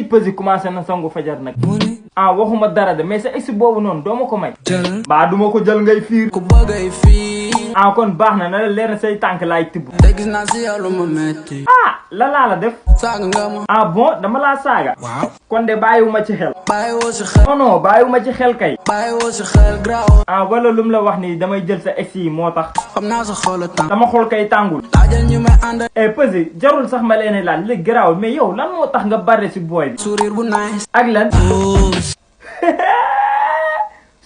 Peuzzi commencé na sangu fajar nag. ah waxuma dara de mais sa ex boobu noonu doo ma ko may. baa duma ko jël ngay fiir. ah kon baax na na la leer na say tànk laay tibb. ah la def. ah bon dama laa saaga. kon de bàyyiwuma ci xel. non bàyyiwuma ci xel kay. ah wala lum la wax ni damay jël sa ex yi moo tax. dama xool kay tàngul. Peuzzi jarul sax ma leen laaj léegi garaawul mais yow lan moo tax nga bare si booy bi. ak lan.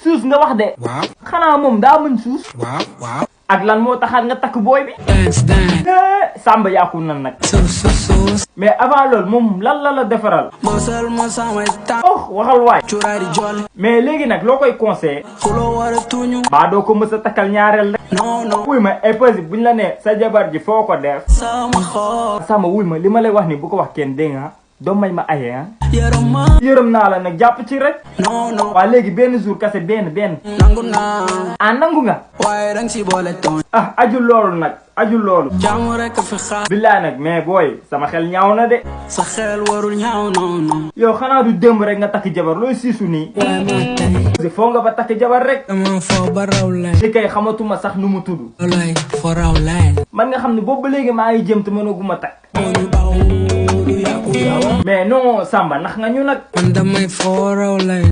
suus nga wax de. xanaa moom daa mën suus. ak lan moo taxaat nga takk booy bi. Samba yàqu na nag. mais avant loolu moom lan la defaral. waxal waay. mais léegi nag loo koy conseillé. baa doo ko mës a takkal ñaareel rek. wuy ma Peuzzi buñ la nee sa jabar ji foo ko def. Samba wuy ma li ma lay wax ni bu ko wax kenn dégg nga doo may ma aye ah. yërëm naa la nag jàpp ci rek. waa léegi benn jour kase benn. nangu nga. ajul loolu nag ajul loolu. billaay nag mais booy sama xel ñaaw na de. sa xel warul ñaaw noonu. yow xanaa du démb rek nga takk jabar looy siisu nii. foo nga ba takk jabar rek. li kay xamatuma sax nu mu tudd. man nga xam ne boobu ba léegi maa ngi jëm te mënaguma takk. mais non Samba nax nga ñu nag.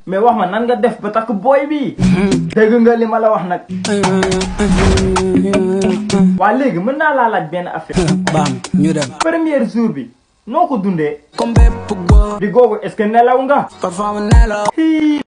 mais wax ma nan nga def ba takk booy bi. dégg nga li ma la wax nag. waa léegi mën naa laa laaj benn affaire. ñu dem. premier jour bi noo ko dundee. comme bépp góor. di googu est-ce que nelaw nga. parfois ma nelaw.